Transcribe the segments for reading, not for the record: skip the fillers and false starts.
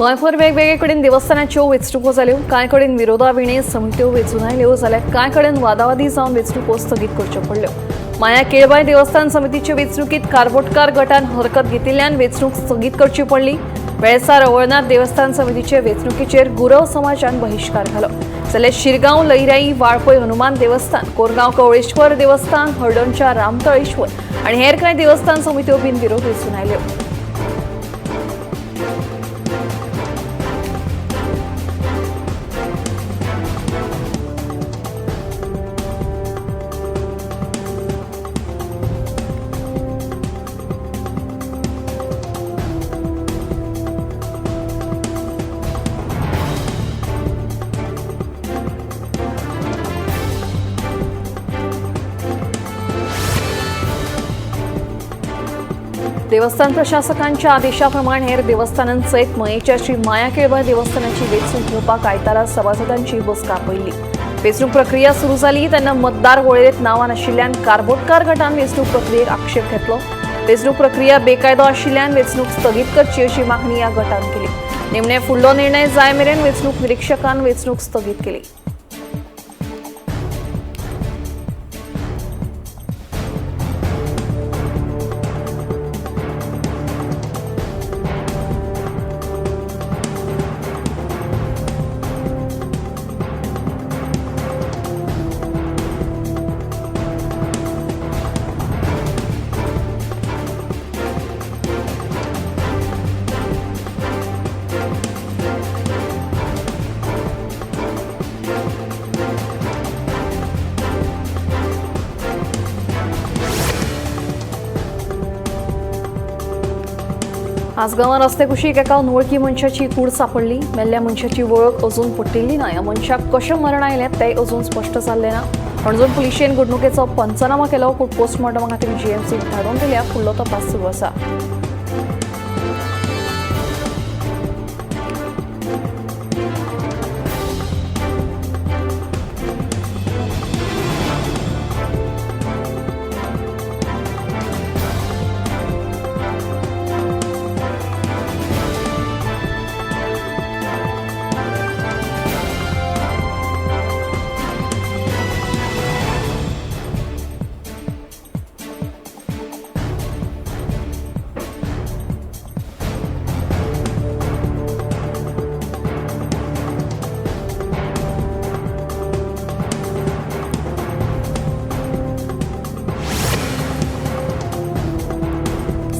गोंयभर वेगवेगळे कडेन देवस्थानाच्यो वेंचणुको जाल्यो. कांय कडेन विरोधा विणे समित्यो वेंचून आयल्यो जाल्यार कांय कडेन वादावादी जावन वेंचणुको स्थगीत करच्यो पडल्यो. माया केळबाय देवस्थान समितीचे वेंचणुकीत कारबोटकार गटान हरकत घेतिल्ल्यान वेंचणूक स्थगीत करची पडली. वेळसार रवळनाथ देवस्थान समितीचे वेंचणुकीचेर गुरव समाजान बहिश्कार घालो. जाल्यार शिरगांव लैराई वाळपय हनुमान देवस्थान, कोरगांव कवळेश्वर देवस्थान, हळदणच्या रामतळेश्वर आनी हेर कांय देवस्थान समित्यो बिनविरोध वेंचून आयल्यो. देवस्थान प्रशासकांच्या आदेशाप्रमाणे हेर देवस्थानांसयत मयेच्या श्री माया केळबाय देवस्थानाची वेंचणूक घेवपाक आयतारा सभासदांची बसका आपयल्ली. वेंचणूक प्रक्रिया सुरू जाली तेन्ना मतदार वळेरेंत नांवां नाशिल्ल्यान कारबोटकार गटान वेंचणूक प्रक्रियेक आक्षेप घेतलो. वेंचणूक प्रक्रिया बेकायदो आशिल्ल्यान वेंचणूक स्थगीत करची अशी मागणी ह्या गटान केली. निमणे फुडलो निर्णय जाय मेरेन वेंचणूक निरिक्षकान वेंचणूक स्थगीत केली. आसगांवां रस्ते कुशीक एका अनवळखी मनशाची कूड सापडली. मेल्ल्या मनशाची वळख अजून पटिल्ली ना. ह्या मनशाक कशें मरण आयलें तें अजून स्पश्ट जाल्लें ना. पणजून पुलिशेन घडणुकेचो पंचनामा केलो. कूड पोस्टमॉर्टमा खातीर जीएमसीक धाडून दिल्या. फुडलो तपास सुरू आसा.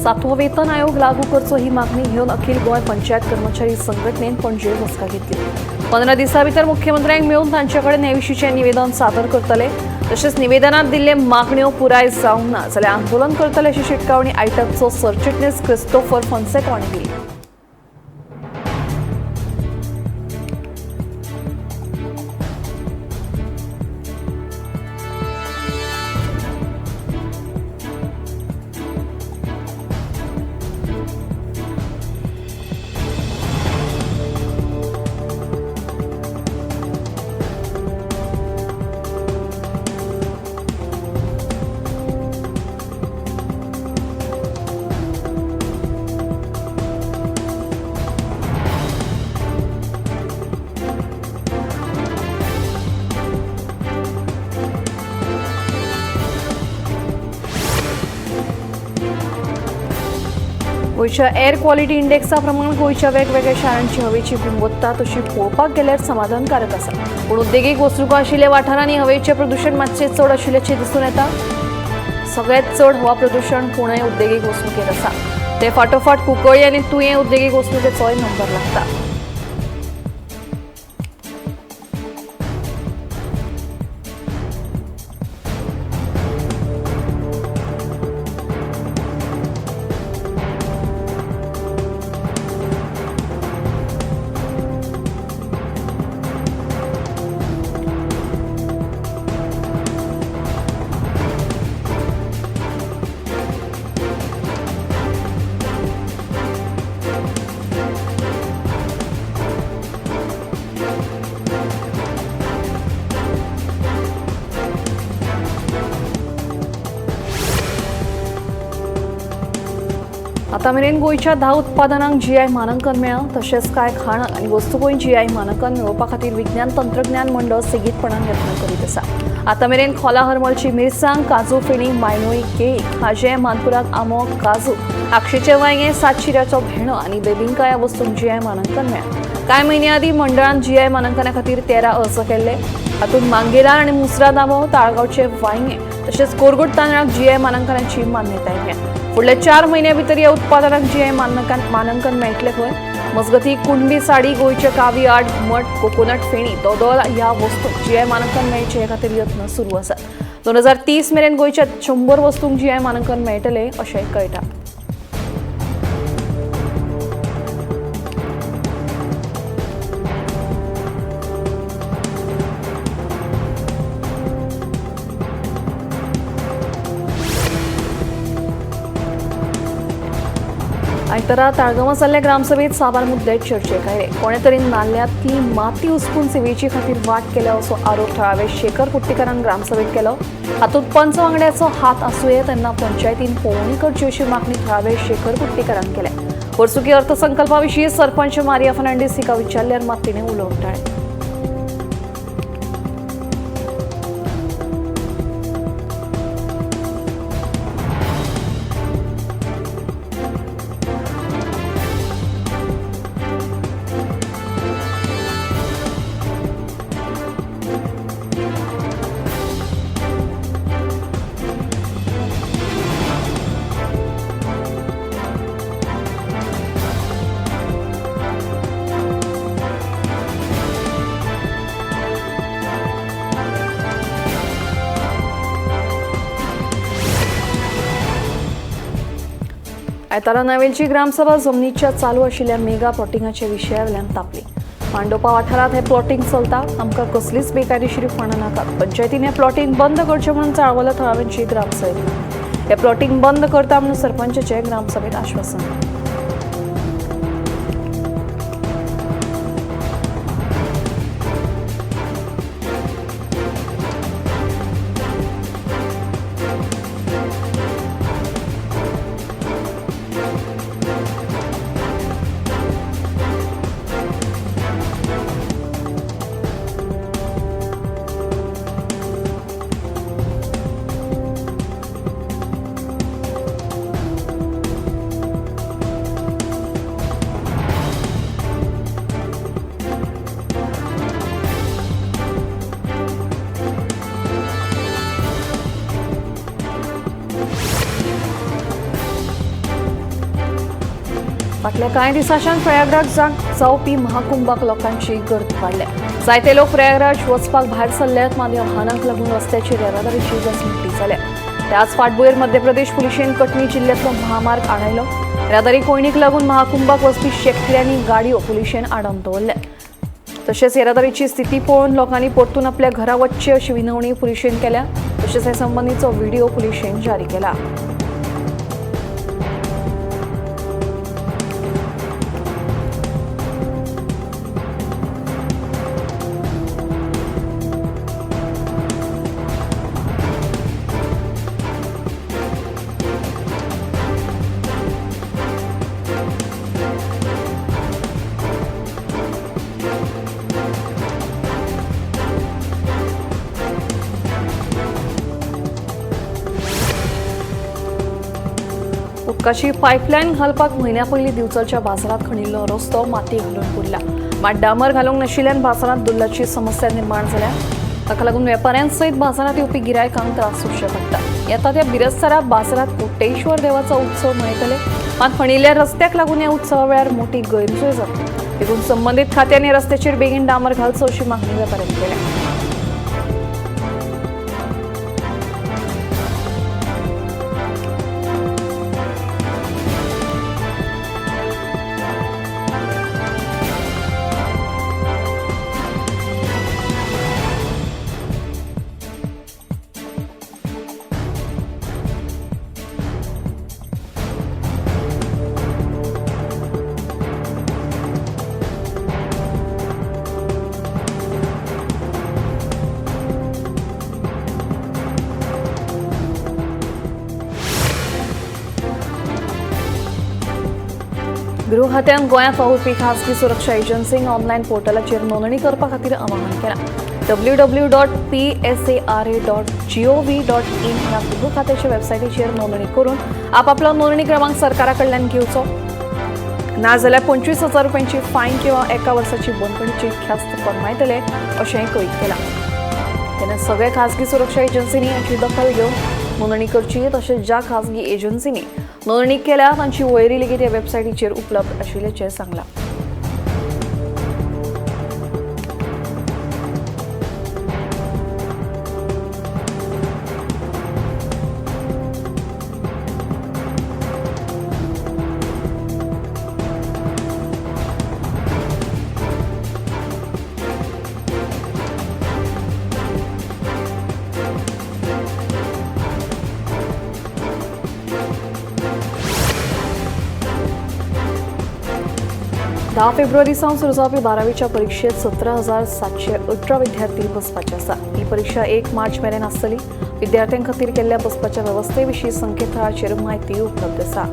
सातवो वेतन आयोग लागू करचो ही मागणी घेवन अखिल गोंय पंचायत कर्मचारी संघटनेन पणजे बसका घेतली. 15 दिसां भितर मुख्यमंत्र्यांक मेळून तांचे कडेन हे विशींचें निवेदन सादर करतले. तशेंच निवेदनांत दिल्ले मागण्यो पुराय जावंक ना जाल्यार आंदोलन करतले अशी शिटकावणी आयटकचो सरचिटणीस क्रिस्टोफर फोन्सेका हांणी दिली. गोंयच्या एअर क्वॉलिटी इंडेक्सा प्रमाण गोंयच्या वेगवेगळ्या शारांची हवेची गुणवत्ता तशी पळोवपाक गेल्यार समाधानकारक आसा. पूण उद्देगीक वसणुको आशिल्ल्या वाठारांनी हवेचें प्रदूशण मातशें चड आशिल्ल्याचें दिसून येता. सगळ्यांत चड हवा प्रदूशण पुणे उद्देगीक वसणुकेंत आसा. ते फाटोफाट कुंकळ्ळी आनी तुयें उद्देगीक वसणुकेचोय नंबर लागता. आतां मेरेन गोंयच्या 10 उत्पादनांक जीआय मानांकन मेळ्ळां. तशेंच कांय खाणां आनी वस्तूंकूय जीआय मानांकन मेळोवपा खातीर विज्ञान तंत्रज्ञान मंडळ सेगीतपणान यत्न करीत आसा. आतां मेरेन खोला हरमलची मिरसांग, काजू फेणी, मायनोळी केळी, खाजें, मानकुराद आंबो, काजू, आक्षेचें वांयगें, सातशिऱ्याचो भेंडो आनी बेबिंका ह्या वस्तूंक जीआय मानांकन मेळ्ळां. कांय म्हयन्या आदीं मंडळान जीआय मानांकना खातीर 13 अर्ज केल्ले. हातूंत मांगेलार आनी मुसराद आंबो, ताळगांवचे वांयगें तशेंच कोरगूट तांदळाक जीआय मानांकनाची मान्यताय मेळ्ळ्या. फुडल्या 4 म्हयन्या भितर ह्या उत्पादनाक जीआय मानांकन मेळटलें खंय. मजगतीं कुणबी साडी, गोंयचे कावी आर्ट, घुमट, कोकोनट फेणी, दोदोल ह्या वस्तूंक जीआय मानांकन मेळचें हे खातीर यत्न सुरू आसात. 2030 मेरेन गोंयच्या 100 वस्तूंक जीआय मानांकन मेळटलें अशें कळटा. आयतारा ताळगांवां जाल्ल्या ग्रामसभेत साबार मुद्दे चर्चेक आयले. कोणे तरी नाल्यांतली माती उस्पून सेवेची खातीर वाट केल्या असो आरोप थळावे शेखर कुट्टीकारान ग्रामसभेत केलो. हातूंत पंच वांगड्याचो हात आसूं येत तेन्ना पंचायतीन पळोवणी करची अशी मागणी थळावे शेखर कुट्टीकारान केल्या. वर्सुकी अर्थसंकल्पा विशीं सरपंच मारिया फर्नांडीस हिका विचारल्यार मात तिणें उलोवंक टाळ्ळें. आयतारा नावेलची ग्रामसभा जमनीच्या चालू आशिल्ल्या मेगा प्लॉटिंगाच्या विशयावेल्यान तापली. मांडोपा वाठारांत हें प्लॉटिंग चलता. आमकां कसलीच बेकायदेशीर फंडां नाकात. पंचायतीन हें प्लॉटिंग बंद करचें म्हणून चाळवला थळाव्यांची ग्रामसभेत. हें प्लॉटिंग बंद करता म्हणून सरपंचाचें ग्रामसभेत आश्वासन. फाटल्या कांय दिसांच्यान प्रयागराज जावपी महाकुंभाक लोकांची गर्दी वाडल्या. जायते लोक प्रयागराज वचपाक भायर सरल्यात, मात ह्या वाहनांक लागून रस्त्याचेर येरादारीची घसघटी जाल्या. त्याच फाटभुंयेर मध्य प्रदेश पुलिशेन कटनी जिल्ल्यांतलो महामार्ग आडायलो. येरादारी कोंयडीक लागून महाकुंभाक वचपी शेंकड्यांनी गाडयो पुलिशेन आडावन दवरल्या. तशेंच येरादारीची स्थिती पळोवन लोकांनी परतून आपल्या घरा वचचें अशी विनवणी पुलिशेन केल्या. तशेंच हे संबंदीचो व्हिडिओ पुलिशेन जारी केला. उदकाची पायपलायन घालपाक म्हयन्या पयलीं दिवचलच्या बाजारांत खणिल्लो रस्तो माती घालून पुरला. मात डांबर घालूंक नाशिल्ल्यान बाजारांत दुर्लाची समस्या निर्माण जाल्या. ताका लागून वेपाऱ्यां सयत बाजारांत येवपी गिरायकांक त्रास सोंसचे पडटा. येता त्या बिरेस्तारा बाजारांत कोटेश्वर देवाचो उत्सव मनयतले, मात खणिल्ल्या रस्त्याक लागून ह्या उत्सवा वेळार मोठी गैरसोय जाता. देखून संबंदीत खात्यांनी रस्त्याचेर बेगीन डांबर घालचो अशी मागणी वेपाऱ्यांनी केल्या. गृह खात्यान गोंयांत वावुरपी खासगी सुरक्षा एजन्सींक ऑनलायन पोर्टलाचेर नोंदणी करपा खातीर आवाहन केलां। www.psara.gov.in ह्या गृह खात्याच्या वेबसायटीचेर नोंदणी करून आपापलो नोंदणी क्रमांक सरकारा कडल्यान घेवचो, नाजाल्यार 25,000 रुपयांची फायन किंवा 1 वर्साची बंदखणीची ख्यास्त फर्मायतले अशेंय कळीत केलां। तेन्ना सगळ्या खासगी सुरक्षा एजन्सींनी हाची दखल घेवन नोंदणी करची, तशेंच ज्या खासगी एजन्सींनी नोंदणी केल्या तांची वळेरी लेगीत ह्या वेबसायटीचेर उपलब्ध आशिल्ल्याचें सांगलां। धा फेब्रुवारी सावन सुरू जावपी 12वीच्या परीक्षेत 17,718 विद्यार्थी बसपाचे आसा। ही परीक्षा 1 मार्च मेरेन आसतली। विद्यार्थ्यां खातीर केल्ल्या बसपाच्या वेवस्थे विशीं संकेतथळाचेर म्हायती उपलब्ध आसा।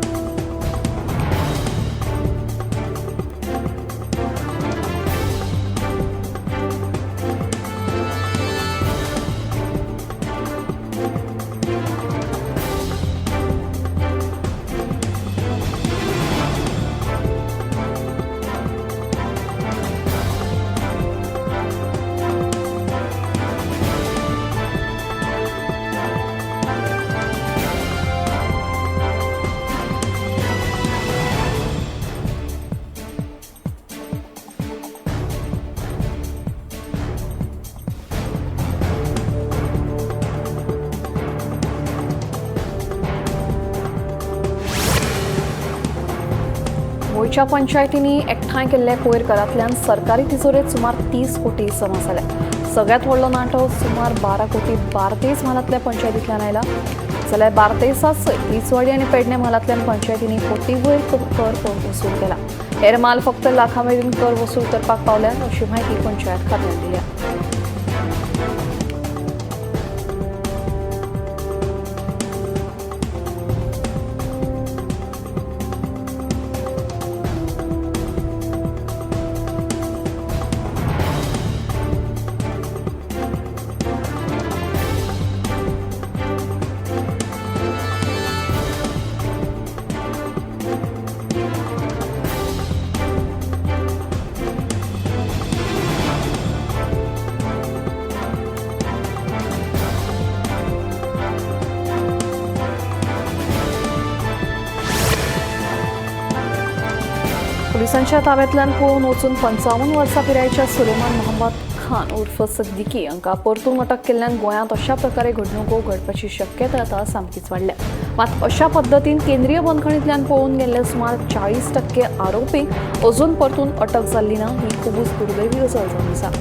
गोंयच्या पंचायतींनी एकठांय केल्ल्या कोयर करांतल्यान सरकारी तिजोरेंत सुमार 30 कोटी जमा जाल्या। सगळ्यांत व्हडलो नाटो सुमार 12 कोटी बार्देस म्हालांतल्या पंचायतींतल्यान आयला, जाल्यार बार्देसा सयत तिसवाडी आनी पेडणे म्हालांतल्यान पंचायतींनी कोटी वयर कर वसूल केला। हेर म्हाल फक्त लाखां मेरेन कर वसूल करपाक पावल्यात अशी म्हायती पंचायत खात्यान दिल्या। पोलिसांच्या ताब्यांतल्यान पळून वचून 55 वर्सां पिरायेच्या सुलेमान मोहम्मद खान उर्फ सिद्दीकी हांकां परतून अटक केल्ल्यान गोंयांत अशा प्रकारे घडणुको घडपाची शक्यताय आतां सामकीच वाडल्या। मात अशा पद्दतीन केंद्रीय बंदखणींतल्यान पळून गेल्ले सुमार 40% आरोपींक अजून परतून अटक जाल्ली ना, ही खुबूच दुर्दैवी गजाल जावन आसा।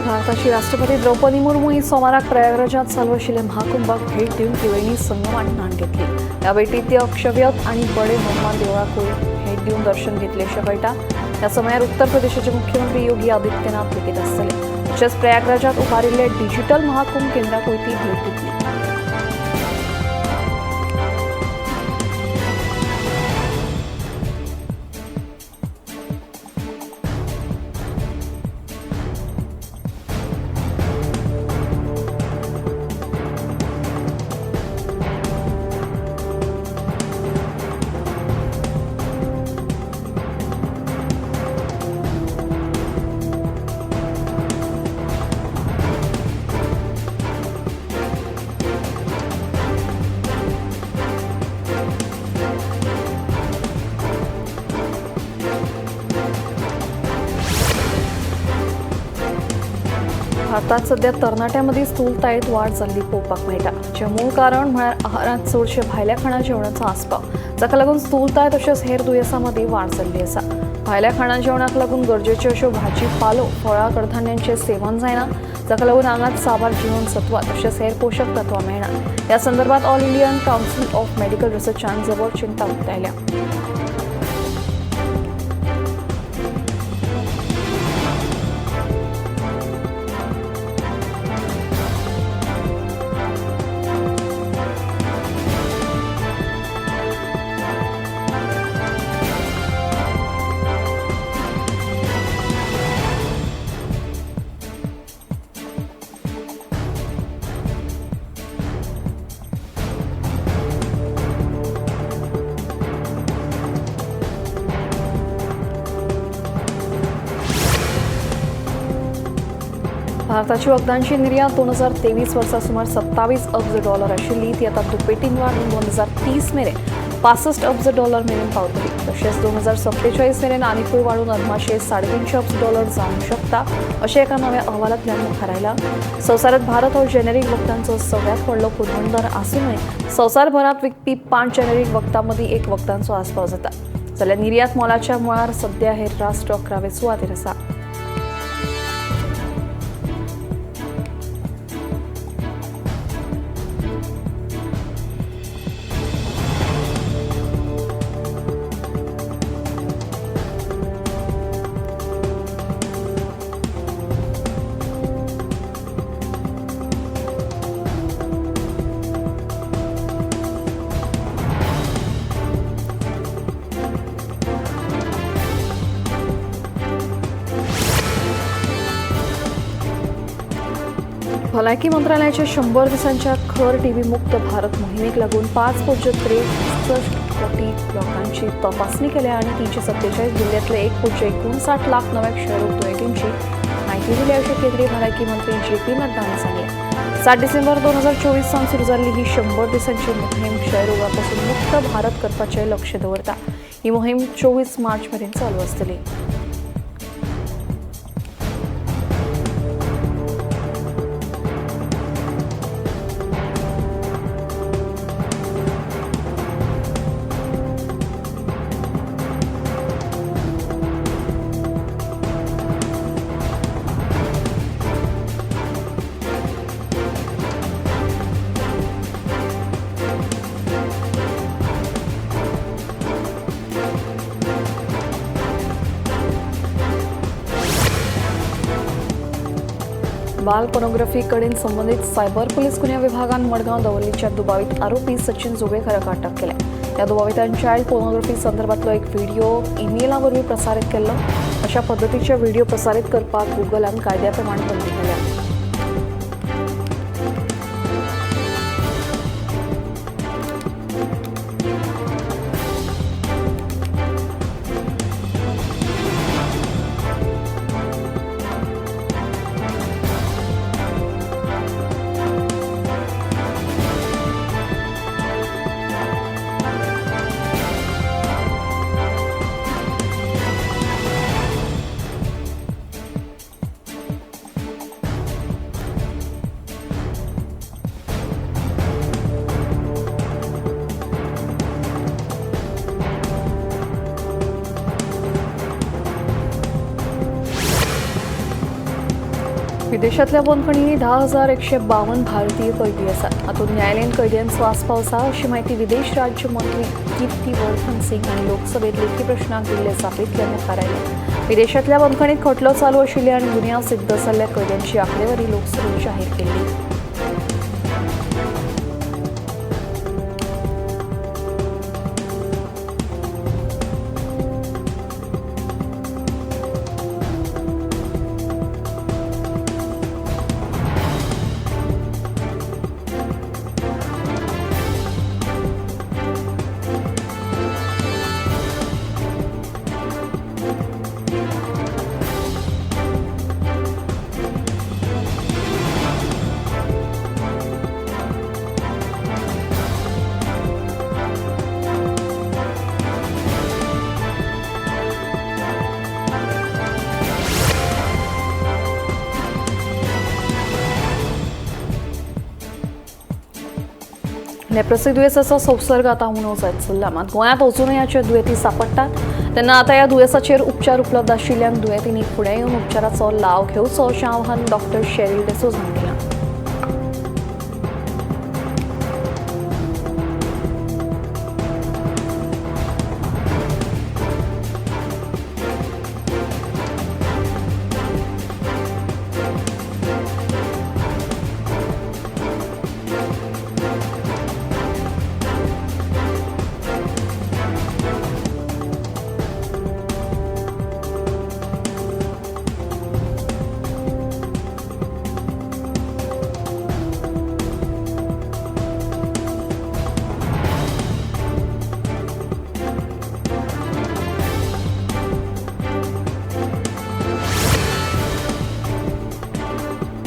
भारताची राष्ट्रपती द्रौपदी मुर्मू ही सोमाराक प्रयागराजात चालू आशिल्ल्या महाकुंभाक भेट दिवन त्रिवेणी संगमात न्हाण घेतली। ह्या भेटीत ती अक्षव्यत आनी बडे हनुमान देवळाकूय भेट दिवन दर्शन घेतले अशें कळटा। ह्या समयार उत्तर प्रदेशाचे मुख्यमंत्री योगी आदित्यनाथ लेगीत आसतले। तशेंच प्रयागराजात उबारिल्ल्या डिजिटल महाकुंभ केंद्राकूय ती भेट दितली। भारतात सध्या तरणाट्यांमदीं स्थूलतायेंत वाड जाल्ली पळोवपाक मेळटा, हाचें मूळ कारण म्हळ्यार आहारांत चडशे भायल्या खाणा जेवणाचो आस्पाव, जाका लागून स्थूलताय तशेंच हेर दुयेंसां मदीं वाड जाल्ली आसा। भायल्या खाणा जेवणाक लागून गरजेच्यो अश्यो भाजी पालो फळां कडधान्यांचें सेवन जायना, जाका लागून आंगांत साबार जीवनसत्वां तशेंच हेर पोशक तत्वां मेळना। ह्या संदर्भात All Indian Council of Medical रिसर्चान जबर चिंता उक्तायल्या। भारताची वखदांची निर्यात 2023 वर्सा सुमार 27 अब्ज डॉलर आशिल्ली, ती आतां दुपेटीन वाडून 2030 मेरेन 65 अब्ज डॉलर मेरेन पावतली। तशेंच 2047 मेरेन आनिकूय वाडून अदमाशे 350 अब्ज डॉलर जावंक शकता, अशें एका नव्या अहवालांतल्यान मुखार आयलां। संवसारांत भारत हो जेनेरीक वखदांचो सगळ्यांत व्हडलो पुरवणदार आसूनय संवसारभरांत विकपी 5 जेनेरीक वखदां मदीं एक वखदांचो आस्पाव जाता, जाल्यार निर्यात मोलाच्या मळार सध्या हेर राष्ट्र 11वे सुवातेर आसा। भलायकी मंत्रालयाच्या 100 दिसांच्या खर टीबी मुक्त भारत मोहिमेक लागून 5.63 कोटी लोकांची तपासणी केल्या आणि 347 जिल्ह्यातले 1.59 लाख नव्या क्षयरोग दुयेंतींची माहिती दिली, अशें केंद्रीय भलायकी मंत्री जे.पी. नड्डा हांणी सांगलें। 7 डिसेंबर 2024 सावन सुरू जाल्ली ही 100 दिसांची मोहीम क्षयरोगापासून मुक्त भारत करपाचें लक्ष दवरता। ही मोहीम 24 मार्च मेरेन चालू आसतली। बाल पोर्नोग्राफी कडेन संबंदीत सायबर पुलीस गुन्यांव विभागान मडगांव दवर्लीच्या दुबावीत आरोपी सचिन जोगळेकराक अटक केल्या। ह्या दुबावितान चायल्ड पोर्नोग्राफी संदर्भातलो एक व्हिडिओ ईमेला वरवीं प्रसारीत केल्लो। अशा पद्दतीचे व्हिडिओ प्रसारीत करपाक गुगलान कायद्या प्रमाण बंदी घाल्या। विदेशातल्या बंदखणींनी 10,152 भारतीय कैदी आसात। हातूंत न्यायालयीन कैद्यांचो आस्पाव आसा, अशी माहिती विदेश राज्य मंत्री कीर्ती वर्धन सिंग हांणी लोकसभेत लेखी प्रश्नाक दिल्ले जापेंतल्यान मुखार आयलें। विदेशांतल्या बंदखणींत खटलो चालू आशिल्ल्या आनी गुन्यांव सिद्ध जाल्ल्या कैद्यांची आंकडेवारी लोकसभेत जाहीर केल्ली। लेप्रसी दुयेंसाचो संसर्ग आतां उणो जायत चल्ला, मात गोंयांत अजूनय हाचे दुयेंती सांपडटात। तेन्ना आतां ह्या दुयेंसाचेर उपचार उपलब्ध आशिल्ल्यान दुयेंतींनी फुडें येवन उपचाराचो लाव घेवचो अशें आवाहन डॉक्टर शेरील डिसोझान केलां।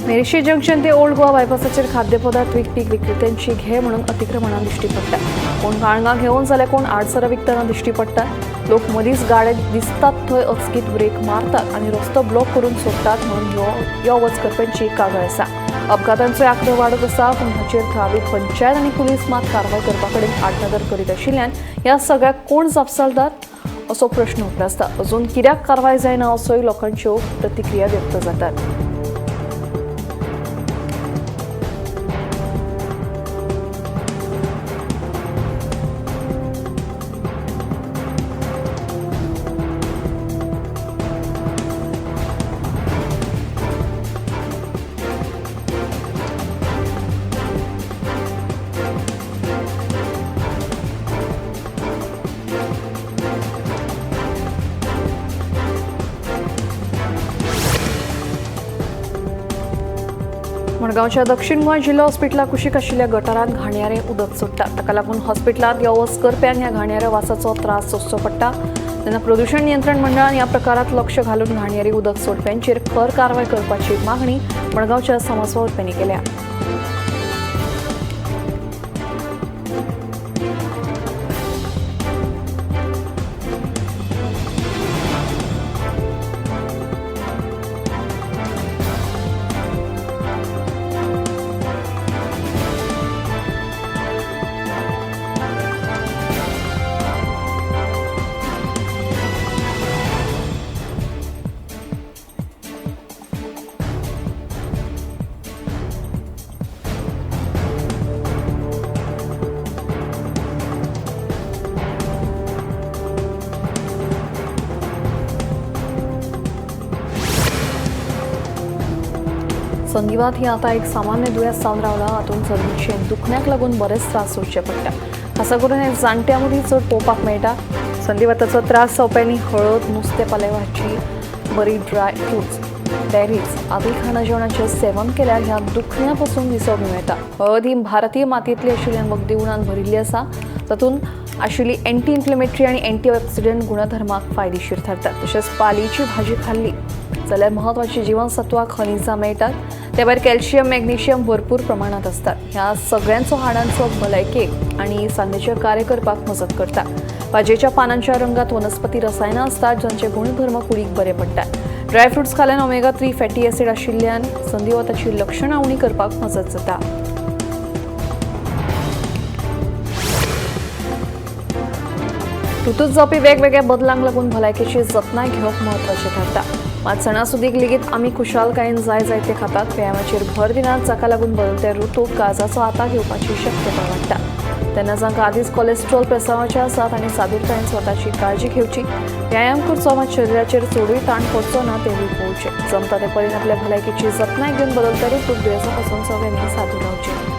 मेरशे जंक्शन ते ओल्ड गोवा बायपासाचेर खाद्यपदार्थ विकपी विक्रेत्यांची घे म्हणून अतिक्रमणां दिश्टी पडटा। कोण काळंगां घेवन जाल्यार कोण आडसरां विकतना दिश्टी पडटा। लोक मदींच गाडे दिसतात थंय अचकीत ब्रेक मारतात आनी रस्तो ब्लॉक करून सोडटात म्हणून यो वच करप्यांची कागाळ आसा। अपघातांचो आंकडो वाडत आसा, पूण हाचेर थळावी पंचायत आनी पुलीस मात कारवाय करपा कडेन आडनदर करीत आशिल्ल्यान ह्या सगळ्याक कोण जापसालदार असो प्रश्न उप्रासता। अजून कित्याक कारवाय जायना असोय लोकांच्यो प्रतिक्रिया व्यक्त जातात। मडगांवच्या दक्षिण गोंय जिल्लो हॉस्पिटला कुशीक आशिल्ल्या गटारांत घाणयारें उदक सोडटा। ताका लागून हॉस्पिटलांत यो वच करप्यांक ह्या घाणयाऱ्या वासाचो त्रास सोंसचो पडटा। तेन्ना प्रदूषण नियंत्रण मंडळान ह्या प्रकारांत लक्ष घालून घाणयारें उदक सोडप्यांचेर खर कारवाय करपाची मागणी मडगांवच्या समाज वावुरप्यांनी केल्या। संधिवात ही आता एक सामान्य दुयेंस जावन रावला। हातूंत चलनीचें दुखण्याक लागून बरेच त्रास सोंसचे पडटा। खासा करून हे जाणट्यां मदीं चड पळोवपाक मेळटा। संधिवाताचो त्रास जावप्यांनी हळद, नुस्तें पाले भाजी, बरी ड्राय फ्रुट्स, बेरीज आदी खाणा जेवणाचें सेवन केल्यार ह्या दुखण्या पसून विसव मेळटा। हळद ही भारतीय मातयेंतली आशिल्ल्यान वखदी गुणान भरिल्ली आसा। तातूंत आशिल्ली एंटी इन्फ्लेमेटरी आनी एंटीऑक्सिडंट गुणधर्माक फायदेशीर थारतात। तशेंच पालीची भाजी खाल्ली जाल्यार म्हत्वाची जीवनसत्वां खनिजां मेळटात। ते भायर कॅल्शियम, मॅग्नेशियम भरपूर प्रमाणांत असतात। ह्या सगळ्यांचो हाडांचो भलायकेक आनी सांधेचें कार्य करपाक मजत करता। भाजयेच्या पानांच्या रंगात वनस्पती रसायनां आसतात जांचे गुणधर्म कुडीक बरे पडटात। ड्रायफ्रुट्स खाल्यान ओमेगा 3 फॅटी ॲसिड आशिल्ल्यान संधिवाताची लक्षणां उणी करपाक मजत जाता। ऋतूत जावपी वेगवेगळ्या बदलांक लागून भलायकेची जतनाय घेवप म्हत्वाचें थारता। मात सणासुदीक लेगीत आमी खुशालकायेन जाय जाय ते खातात। व्यायामाचेर भर दिनात, जाका लागून बदलत्या ऋतूक काळजाचो आताक येवपाची शक्यता वाडटा। तेन्ना जांकां आदींच कोलेस्ट्रॉल प्रेसावाचें आसा तांणी सादूरतायेन स्वताची काळजी घेवची। व्यायाम करचो, मात शरिराचेर चडूय ताण पडचो ना तेवूय पळोवचें। जमता ते परीन आपल्या भलायकेची जतनाय घेवन बदलत्या ऋतूक दुयेंसा पसून सगळ्यांनी सादूर रावचें।